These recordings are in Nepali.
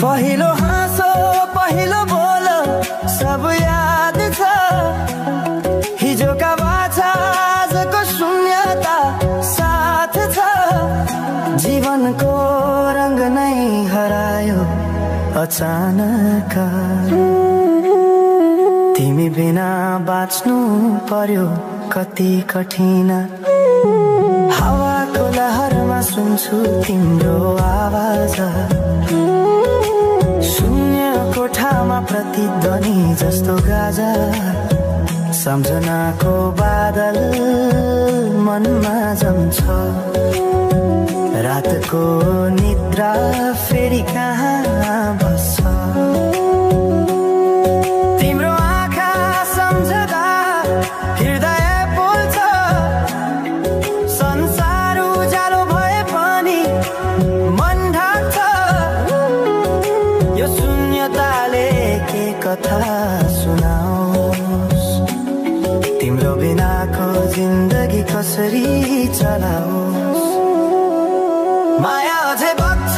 पहिलो हाँसो पहिलो बोल सब याद छ हिजोका बाछा आजको शून्यता साथ छ जीवनको रंग नै हरायो अचानक तिमी बिना बाँच्नु पर्यो कति कठिन हावाको लहरमा सुन्छु तिम्रो आवाज शून्य कोठामा प्रतिध्वनि जस्तो गाजा सम्झनाको बादल मनमा जम्छ रातको निद्रा फेरि कहाँ बस्छ तिम्रो आँखा सम्झदा हृदय पोल्छ संसार उज्यालो भए पनि मन ढाक्छ यो शून्यताले के कथा सुनाओस् तिम्रो बिनाको जिन्दगी कसरी चलाओस् माया अझै बग्छ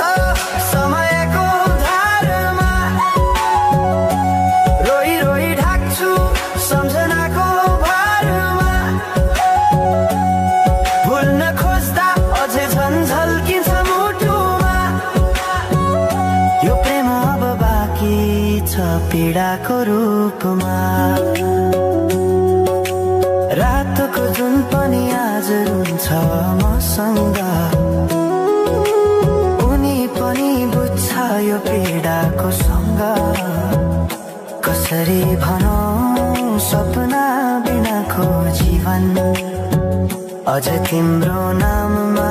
समयको धारमा रोई रोई ढाक्छु सम्झनाको भारमा भुल्न खोज्दा अझै झन्झल्किन्छ मुटुमा यो प्रेम अब बाँकी छ पीडाको रूपमा रातको जुन पनि आज रुन्छ मसँग यो पीडाको सँग कसरी भनौं सपना बिनाको जीवन अझ तिम्रो नाममा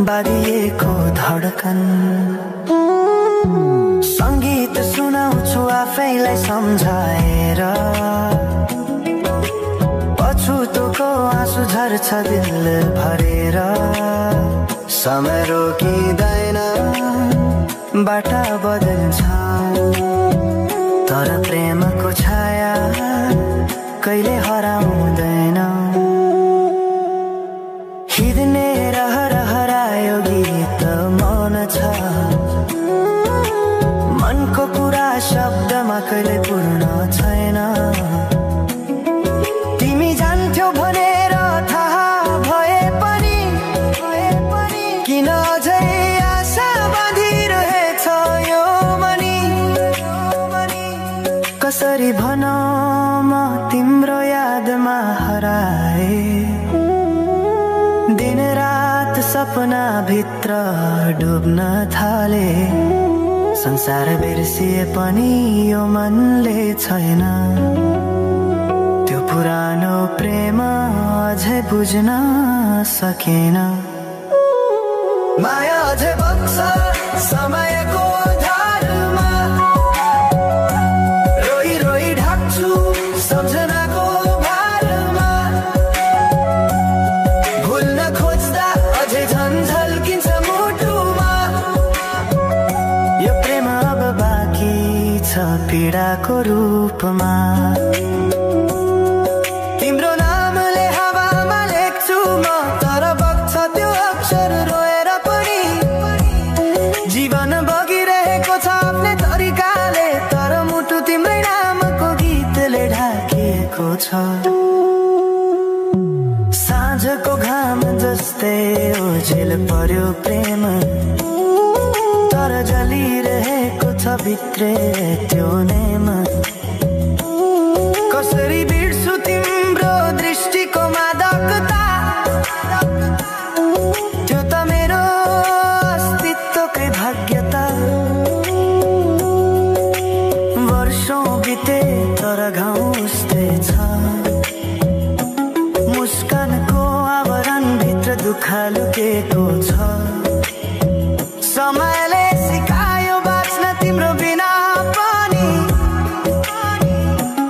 बाँधिएको धडकन संगीत सुनाउँछु आफैलाई सम्झाएर पछुतोको आँसु झर्छ दिल भरेर समय रोकिँदैन बाटा बदल्छ तर प्रेमको छाया कहिले हराउँदैन हिँड्ने रहर हरायो गीत मौन छ मनको कुरा शब्दमा कहिले पूर्ण छैन तिमी जान्थ्यौ भनेर थाहा भए पनि किन अझै आशा बाँधिरहेछ यो मनी कसरी भनौं म तिम्रो यादमा हराए दिन रात सपना भित्र डुब्न थाले संसार बिर्सिए पनि यो मनले छैन त्यो पुरानो प्रेम अझै बुझ्न सकेन माया अझै बग्छ समयको धारमा रोई रोई ढाक्छु सम्झनाको भारमा भुल्न खोज्दा अझै झन्झल्किन्छ मुटुमा यो प्रेम अब बाँकी छ पीडाको रूपमा तिम्रो नामले हावामा लेख्छु म तर बग्छ त्यो अक्षर रोएर पनि जीवन बगिरहेको छ आफ्नै तरिकाले तर मुटु तिम्रै नामको गीतले ढाकिएको छ साँझको घाम जस्तै ओझेल पर्यो प्रेम तर जलिरहेको छ भित्रै त्यो नेम कसरी बिर्सु तिम्रो दृष्टिको मादकता त्यो त मेरो अस्तित्वकै भाग्यता वर्षौं बिते तर घाउ उस्तै छ मुस्कानको आवरण भित्र दुःख लुकेको छ समयले सिकायो बाँच्न तिम्रो बिना पनि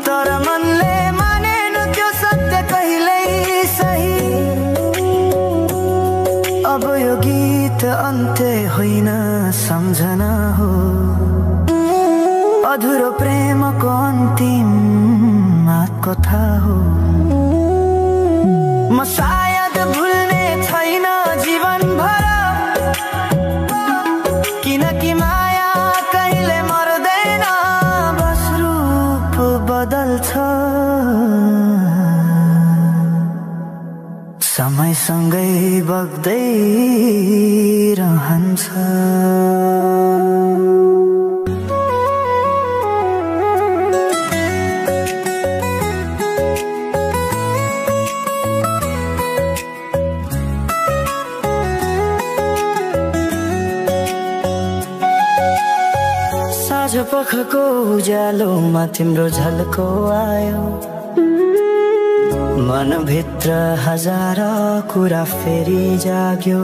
तर मनले मानेन त्यो सत्य कहिल्यै सही अब यो गीत अन्त्य होइन सम्झना हो अधुरो प्रेमको अन्तिम कथा हो म सायद भुल्ने छैन जीवन भर किनकि माया कहिले मर्दैन, बस रूप बदल्छ। समयसँगै बग्दै रहन्छ। पखको उज्यालोमा तिम्रो झल्को आयो, मनभित्र हजार कुरा फेरि जाग्यो।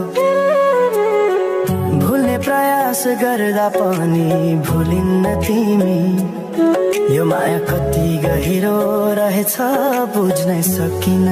भुल्ने प्रयास गर्दा पनि भुलिन्न तिमी, यो माया कति गहिरो रहेछ बुझ्नै सकिन।